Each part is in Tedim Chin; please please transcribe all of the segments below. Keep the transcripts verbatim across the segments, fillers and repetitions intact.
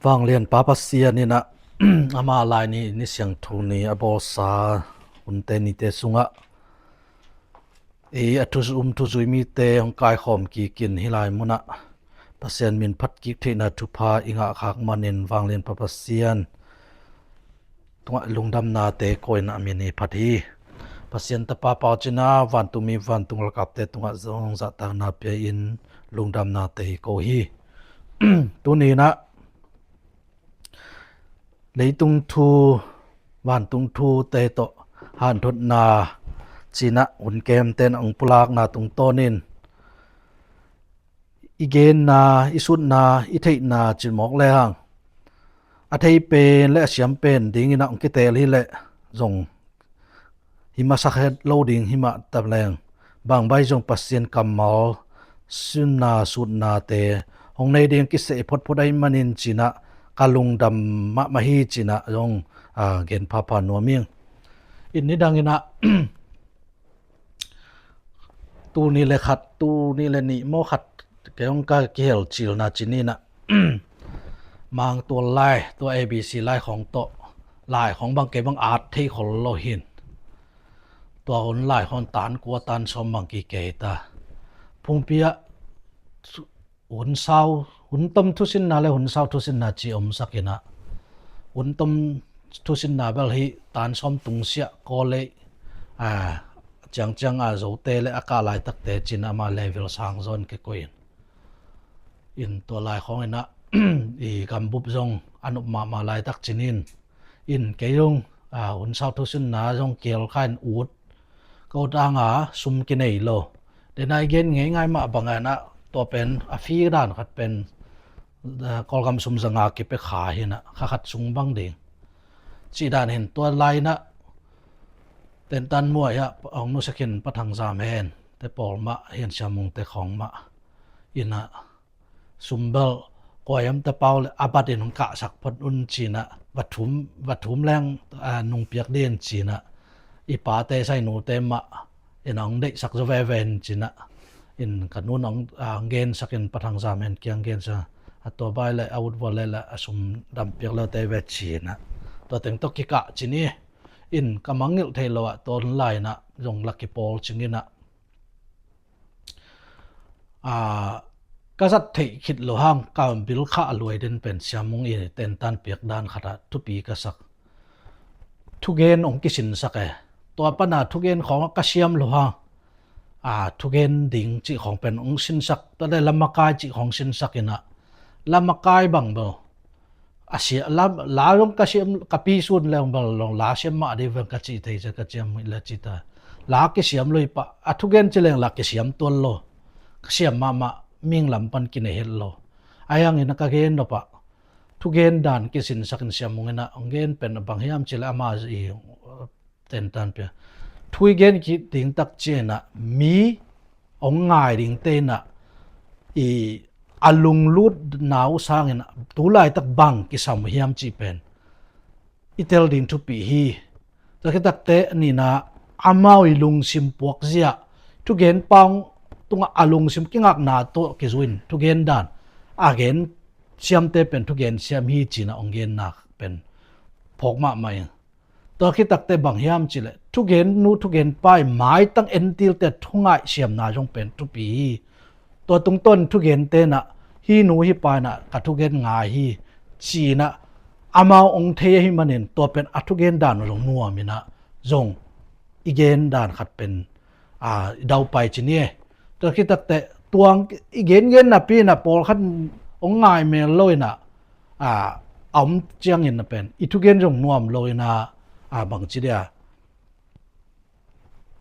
Vanglianpa Pasian in ah ama Laini ni siangtho ni a bawlsa hunte nite sungah i a thu um thuzui mite hong kaikhawm kikin hih lai munah Pasian min phat kik theihna thupha i ngahkhak manin Vanglianpa Pasian tungah lungdamnate ko in ah min i phat hi. Pasian tapa pau cina vantungmi vantung lakapte tungah zong zahtakna pia in lungdamnate i ko hi. Tuni in ah leitung thu, vantung thute tawh hanthotna cina hun kemte in ah hong pulakna tungtawnin i genna, i sutna, i theihna cimawk le hang a thei pen le a siam pen dingin ah hong kitel hi leh zong hi masak het lo ding hi mah ta leng, bangbai zong Pasian kammal sunna sutnate hong nei ding kiseh photphot ahih manin cina ka lungdam mahmah hi cina zong, ah, gen phapha nuam ing. In nidangin ah tuni le khat, tuni le nih maw khat kei hong ka kihelcilna cinin ah Mangtual lai, tua A B C lai khawng tawh lai khawng bang kei bang at thei khol lo hin. Tua hun lai khawng tan kua tan sawm bang kikei ta. Phungpi ah hun sau, hun tom thusinna le hun sau thusinna ci omsak in ah hun tom thusinna bel hi tan sawm tungsiah kawlei, a, ciangciang a Zote le a kah laitakte cin ama level sang zawn kikoih in. In tua lai khawng in ah i gambup zong a nup mahmah laitak cinin in kei zong, a, hun sau thusinna zong kial kha in ut ka ut anga sum kinei lo. Dena i gen ngei ngai mah bangin ah tua pen a fi dan khat pen, a, Kawlgam sum zanga kipia kha hi in ah kha khat sung bang ding. Cih dan hin tua lai in ah tentan muai ah hong nusia khin Pa Thang Zam hen te pawl mah hin Siamungte khawng mah in ah sum bel kua hiam ta pau le a bat in hong kahsak phot un cin ah va thum, va thum leng, a, nungpiak ding cin ah i pate sai nute mah in hong deihsak zaw veve in cin ah in ka nun hong, a, hong gensak in Pa Thang Zam hen kiang gensak a tua bai le a ut vua le le a sum dampiak lo te ve cin ah tua teng tawh kikah cin hi. In ka mangngilh thei lo ah tua hun lai in ah zong la kipawl cing in ah a, ka zat theih khit lo hang ka bil kha a luai den pen Siamung i tentan piak dan khat ah thupi ka sak. Thugen hong kisinsak e. Tua pana thugen khawng ka siam lo hang, a, thugen ding cih khawng pen hong sinsak, tua le lamakai cih khawng sinsak in ah lamakai bang bel a sia, la, la zong ka siam, ka pi sun leng bel long la siam mah ding veng ka cih thei cia ka ciam hi la cita. La kisiam lo hi pah, a thugen ci leng la kisiam tuan lo. Ka siam mahmah ming lam pan kinei het lo. A hiangin a ka gen nop ah thugen dan kisinsak in Siamung in ah hong gen pen a bang hiam ci le ama i tentan pia. Thu i gen kik ding tak ciang in ah mi hong ngai dingte in ah i a lunglutna uh sangin ah tu laitak bang kisam uh hiam cih pen i tel ding thupi hi. Tua khit takte ni in ah amau i lungsim puak zia thugen pa hong tungah a lungsim kingakna tawh kizui in thugen dan a gen siamte pen thugen siam hi cin ah hong genna pen phawk mahmah ing. Tua khit takte bang hiam ci le thugen nu thugen pa i maitang entilte thungaih siamna zong pen thupi hi. Tua tungtawn thugente in ah hi nu hi pa in ah ka thugen ngai hi ci in ah amau hong thei ahih manin tua pen a thugen dan uh zong nuam in ah zong i gen dan khat pen, a, i daupai cin hi. Tua khit takte tuang i gengen napi in ah pawlkhat hong ngai mel lo in ah, a, a om ciangin a pen i thugen zong nuam lo in ah, a, bang ci dia,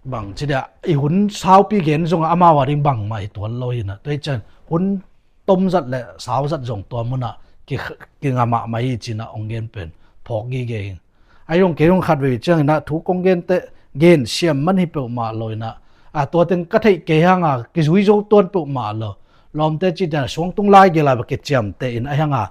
bang ci dia i hun saupi gen zong amau a ding bangmah hi tuan lo hi in ah tua hi ciang hun tom zat le sau zat zong tua mun ah ki, kinga mahmah hi cin ah hong gen pen phawk gige hi. A hi zong kei zong khat vei ciangin ah thu kong gente gen siam man hi peuhmah lo in ah, a, tua teng ka theih kei hanga kizui zo tuan peuhmah lo. Lawmte ci dia suangtung lai gel a va kiciamteh in a hianga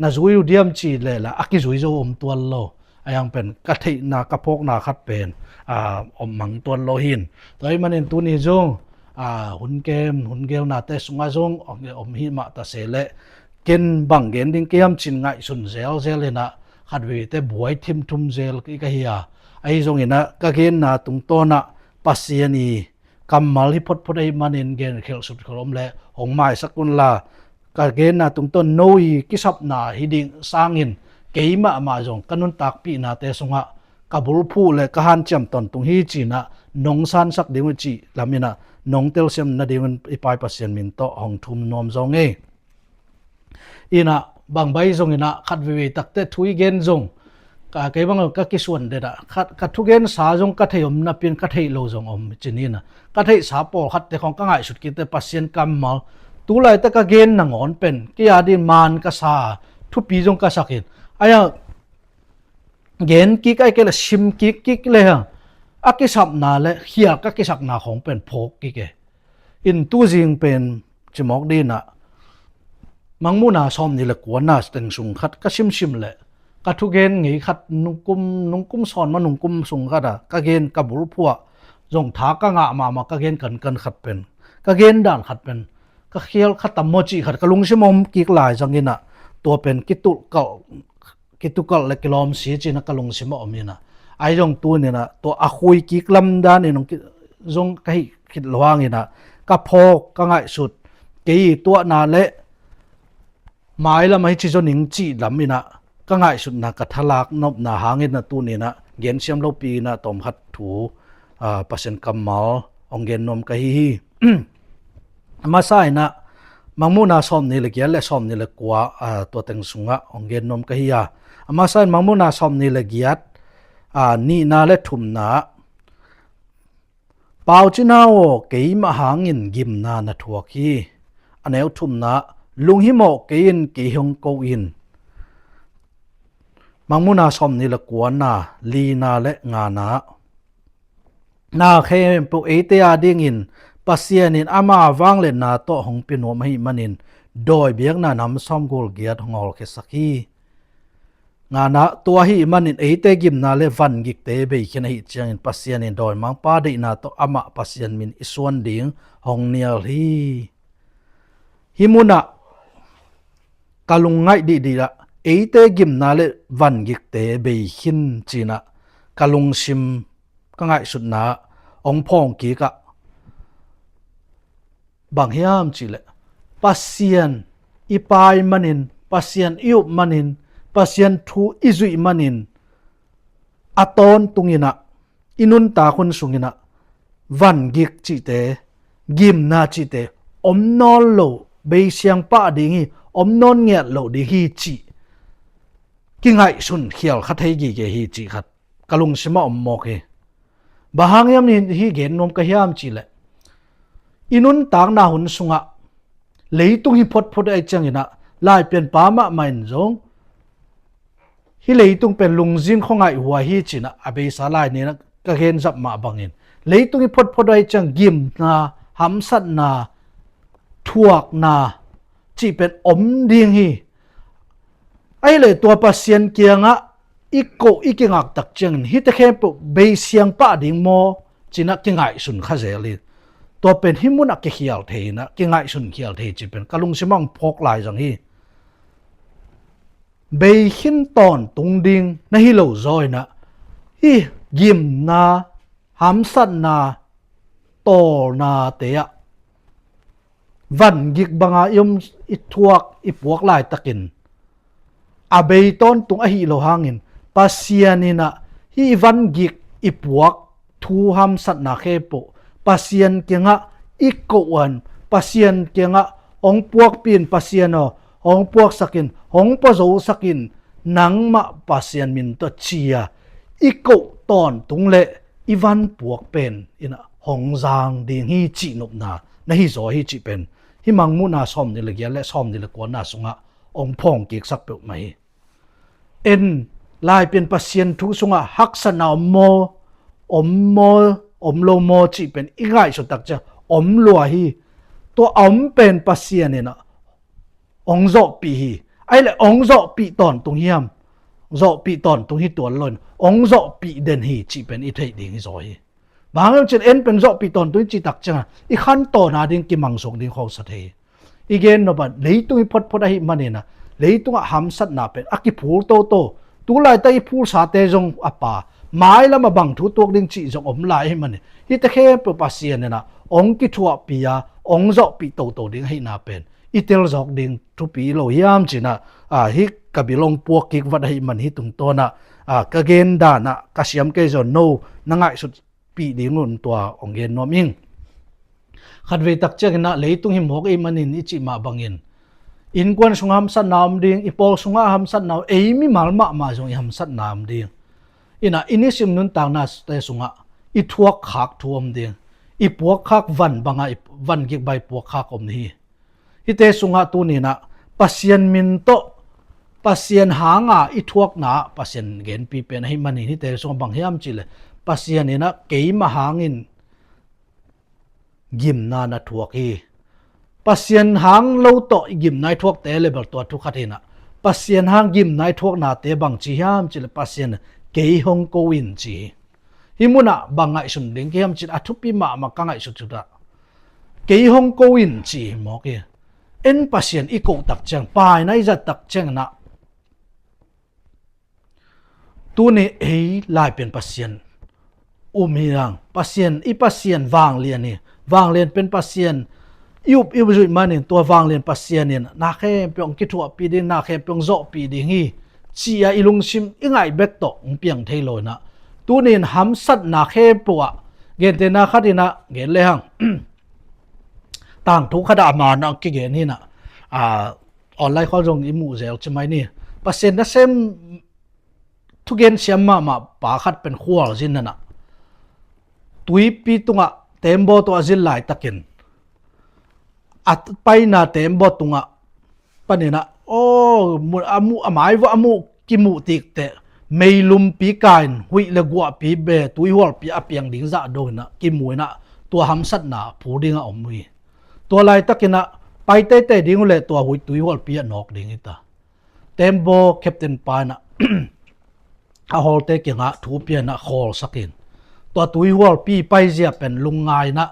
na zui uh diam ci le la a kizui zo om tuan lo. A hiang pen ka theihna ka phawkna khat pen, a, om mang tuan lo hin. Tua ahih manin tuni zong, a, hun kem hun gelnate sungah zong om, om hi mah ta se leh ken bang gen ding ka hiam ci-in ngaihsun zelzel inah, khatveite buai thimthum zel ka hi a, ahi zongin ah ka genna tungtawn ah Pasian i kammal hi photphot ahih manin genkhelh sutkhol om leh hong maisak unla, ka genna tungtawn no i kisapna hi ding sangin keimah mah zong ka nuntakpihnate sungah ka bulphuh le ka hanciam tawntung hi ci-in ah nong sansak ding uh cih lam inah nong telsiam nadingun i Pa i Pasian min tawh hong thum nuam zaw ing. Inah bang bai zongin ah khat veivei takte thu i gen zong, ka, kei bang ka kisuan det ah, khat, ka thugensa zong ka thei om napi-in ka theih lo zong om ci-in ah, ka theihsa pawlkhatte khawng ka ngaihsut kik teh Pasian kammal, tu laite ka gen nangawn pen kei a dingin man ka sa, thupi zong ka sak in, a gen kik ahih kei leh sim kik kik le a kisapna le khial ka kisakna khawng pen phawk kik e. In tu zing pen cimawk dingin ah Mangmuhna sawmnih le kuana teng sung khat ka simsim leh ka thugen ngei khat nungkum, nungkum sawn mah nungkum sung khat ah ka gen ka bulphuh ah zong tha ka ngah mahmah, ka gen kankan khat pen, ka gen dan khat pen ka khial kha tam maw cih khat ka lungsim a om kik lai zangin ah tua pen kitulkalh, kitulkalh le kilawmsi ci-in ah ka lungsim a om inah, ahi zong tuni-in ah tua a khui kik lam danin zong ka hih khit lo hangin ah ka phawk, ka ngaihsut, kei i tuahna le mailam ahi ci zaw ning cih lam inah ka ngaihsutna ka thalak nopna hangin ah tuni-in ah gensiam lopi inah tawmkhat thu, ah, Pasian kammal hong gen nuam ka hi hi. A masa inah Mangmuhna sawmnih le giat le sawmnih le kua, ah, tua teng sungah hong gen nuam ka hi a, a masa in Mangmuhna sawmnih le giat, ah, nihna le thumna ah, Paucina aw, keimah hangin gimna na thuak hi. A neu thumna ah, lunghimawh kei in, kei hong ko in. Mangmuhna sawmnih le kuana, lina le ngana ah, na khempeuh eite a dingin Pasian in ama vangliatna tawh hong pia nuam ahih manin dawi biakna nam sawmguk le giat hong hawlkhiasak hi. Ngana ah, tua ahih manin eite gimna le vangikte bei khin ahih ciangin Pasian in dawimangpa deihna tawh amah Pasian min i suan ding hong nial hi. Hih munah ka lungngaih dihdih ah eite gimna le vangikte bei khin ci-in ah ka lungsim, ka ngaihsutna ah hong phawng kik ah, bang hiam cih leh Pasian i pai manin, Pasian i up manin, Pasian thu i zuih manin a tawntung inah i nuntak hun sung inah vangik cihte, gimna cihte om nawn lo, beisiang pah ding hi, om nawn ngiat lo ding hi cih kingaihsun khial kha thei gige hi cih khat ka lungsim ah om mawk hi. Bang hang hiam hih gen nuam ka hiam cih leh i nuntakna hun sungah leitung hi photphot ahih ciangin ah Laipianpa mahmah in zong hih leitung pen lungzin khuangaih hua hi ci-in ah a beisa lai ni-in ah ka gen zat mah bangin leitung hi photphot ahih ciang gimna, hamsatna, thuakna cih pen om ding hi. Ahih leh tua Pasian kiangah i koh, i kingak tak ciangin hihte khempeuh beisiang pah ding maw ci-in ah kingaihsun kha zel hi. Tua pen hih munah kikhial thei inah, kingaihsun khial thei cih pen ka lungsim ah hong phawk lai zang hi. Bei khin tawntung ding na hi lo zaw inah hih gimna, hamsatna, tawlnate ah vangik banga i om, i thuak, i puak laitakin a bei tawntung ahi lo hangin Pasian inah hih i vangik, i puak, thu hamsatna khempeuh Pasian kiangah i koh un, Pasian kiangah hong puakpih in, Pasian aw, hong puaksak in, hong puazosak in, nangmah Pasian min tawh ci-a i koh tawntung leh i van puak pen inah hong zang ding hi cih nopna na hi zaw hi cih pen hih Mangmuhna sawmnih le giat le sawmnih le kuana sungah hong phawng kiksak peuhmah hi. En, Laipian Pasian thu sungah haksatna om maw, om maw, om lo maw cih pen i ngaihsut tak ciang om lua hi. Tua a om pen Pasian inah hong zawhpih hi. Ahih leh hong zawhpih tawntung hiam? Zawhpih tawntung hi tuan lo in hong zawhpih den hi cih pen i theih ding hi zaw hi. Bang hang hiam cih leh en pen zawhpih tawntung hi cih tak ciangin i khantawn a ding kimangsuk ding khawng sa thei hi. i gen nop a leitung hi photphot ahih manin ah, leitungah hamsatna pen a kiphul toto, tu laitak i phulsate zong a pha, mailam a bang thu tuak ding cih zong om lai ahih manin, hihte khempeuh Pasian in ah hong kithuahpih a, hong zawhpih toto ding ahihna pen i telzawk ding thupi lo hiam ci-in ah, a, hih ka bil hong puak kik vat ahih man hih tungtawn ah, a, ka gen dan ah ka siam kei zaw, no na ngaihsut pih ding un tua hong gen nuam ing. Khatvei tak ciangin ah leitung hi mawk ahih manin i cih mah bangin, innkuan sungah hamsatna om ding, i pawl sungah hamsatna om, ei mimal mahmah zong i hamsatna om ding. In ah i nisim nuntaknate sungah i thuakkhak thu om ding. I puakkhak van bangah i van gik bang i puakkhak om hi. Hihte sungah tuni-in ah Pasian min tawh, Pasian hanga i thuakna ah Pasian genpi pen ahih manin hihte sungah bang hiam cih leh, Pasian in ah keima hangin gimna na thuak hi. Pasian hang lo tawh i gimna i thuakte level tua thu khat hi-in ah, Pasian hang gimna i thuaknate bang ci hiam cih leh, Pasian kei hong ko in ci hi. Hih munah bang ngaihsun ding ka hiam cih leh, a thupi mahmah ka ngaihsut sut ah, kei hong ko in ci hi mawk hi. En Pasian i koh tak ciang, paina i zat tak ciangin ah, tuni ei lai pen Pasian um hi hang. Pasian, i Pasian vanglian hi. Vanglian pen Pasian i up i zuih manin, tua vanglian Pasian in na khempeuh hong kithuahpih ding, na khempeuh hong zawhpih ding hi, ci-a i lungsim i ngaih bek tawh hong piang thei lo-in ah, tuni-in hamsatna khempeuh ah, gentehna khat in ah gen lehang, tangthu khat ah a man ah kigen hi-in ah, a, online khawng zong i muh zel ci mai ni. Pasian nasem thugen siam mahmah pa khat pen khualzin in ah, tuipi tungah tembaw tawh a zin laitakin, a paina tembaw tungah panin ah, aw, mu-, a muh, a mai vuah a muh kimuh tikteh, meilumpi ka-in huih le guahpi be, tuihualpi a piang ding zah dong in ah kimu in ah, tua hamsatna phu ding a om uh hi. Tua laitakin ah pai teitei ding uh leh tua huih tuihualpi ah nawk ding hi ta. Tembaw captain pa in ah a hawlte kiangah thu pia in ah khawlsak in, tua tuihualpi paizia pen lungngai in ah,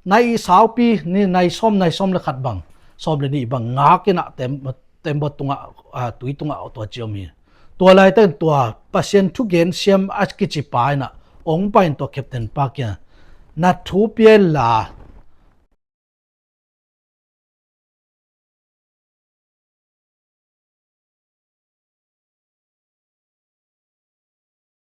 nai saupi, ni nai sawm, nai sawm le khat bang, sawm le nih bang ngak in ah tem-, tembaw tungah, a, tui tungah tua ci om hi. Tua laitakin tua Pasian thugen siam a kici pa in ah hong pai in tua captain pa kiang, na thu pia inla,